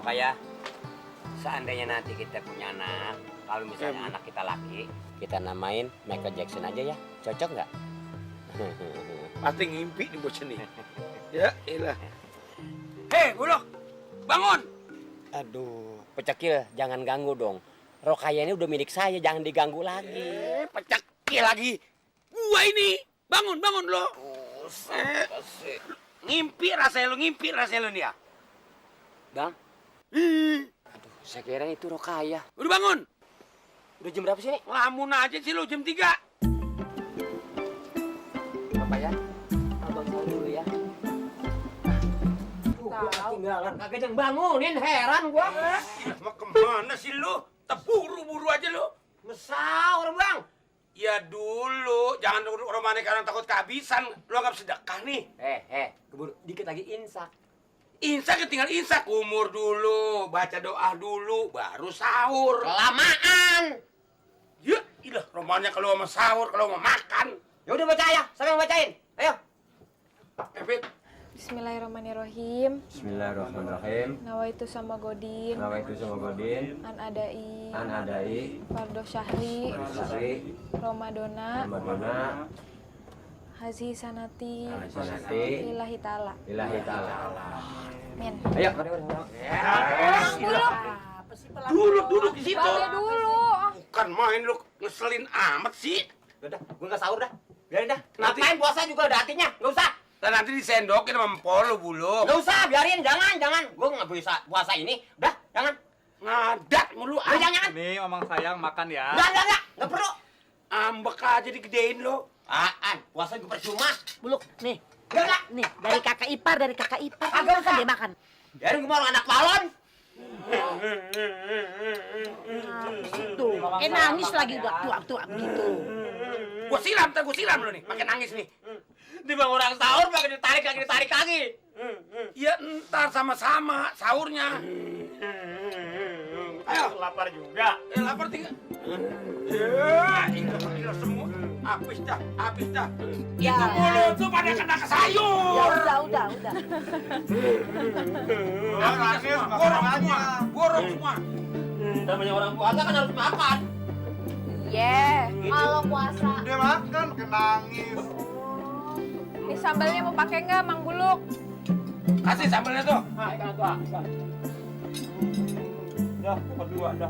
Rokaya, seandainya nanti kita punya anak, kalau misalnya anak kita laki, kita namain Michael Jackson aja ya. Cocok nggak? Pasti ngimpi nih bocah nih. Ya, iyalah. Hei, Buluk, bangun. Aduh, pecekil, jangan ganggu dong. Rokaya ini udah milik saya, jangan diganggu lagi. Pecekil lagi. Gua ini. Bangun lo. Ngimpi rasanya lu nih ya. Bang? Aduh, saya kira itu Rokaya. Udah bangun. Udah jam berapa sih nih? Ngelamun aja sih lu jam 3. Rokaya, abang tahu dulu ya. Gua ketinggalan, kagak yang bangunin, heran gua. Mau kemana sih lu? Terburu-buru aja lu. Ngesaur, Bang. Ya dulu, jangan orang mana kadang takut kehabisan. Lu anggap sedekah nih. Keburu dikit lagi imsak. Imsak tinggal imsak. Umur dulu, baca doa dulu, baru sahur. Kelamaan. Ya, ilah, romannya kalau mau sahur, kalau mau makan. Ya udah baca ya, siapa yang bacain? Ayo. Evit. Bismillahirrahmanirrahim. Bismillahirrahmanirrahim. Nawaitu sama Godin. Nawaitu sama Godin. An adai. An adai. Fardo syahri. Sari. Ramadona. Ramadana. Hazi sanati. Sanati. Lillahi ta'ala. Lillahi ta'ala. Min. Ayo. Duduk di situ. Balik dulu. Bukan main lu ngeselin amat sih. Udah, gua nggak sahur dah. Biarin dah. Nanti- Ngapain puasa juga ada hatinya? Nggak usah. Dan nanti disendokin sama empol lu, Buluk. Nggak usah, biarin. Jangan. Gua nggak bisa puasa ini. Udah, jangan. Ngadat mulu. Udah, jangan. Nih, Mamang sayang makan ya. Enggak. Nggak perlu. Ambek aja digedein lu. Puasa juga percuma. Buluk, nih. Enggak. Nih, dari kakak ipar. Agak Makan usah. dia makan. Biarin gua mau anak balon. Tuh, kayak nangis lagi udah tua gitu. Gua siram lu nih, pakai nangis nih. Di bang orang sahur pakai ditarik lagi. Ya entar sama-sama sahurnya. Ayo, Lapar juga. lapar tinggal. Ya, ini semua. Habis dah. Ya. Itu mulut tuh pada kena ke sayur. Ya udah. Borong semua. Namanya orang puasa kan harus makan. Yeah. Kalau puasa. Dia makan, makin nangis. Ini sambalnya mau pakai nggak, Mang Buluk? Kasih sambalnya tuh. Dah, berdua dah.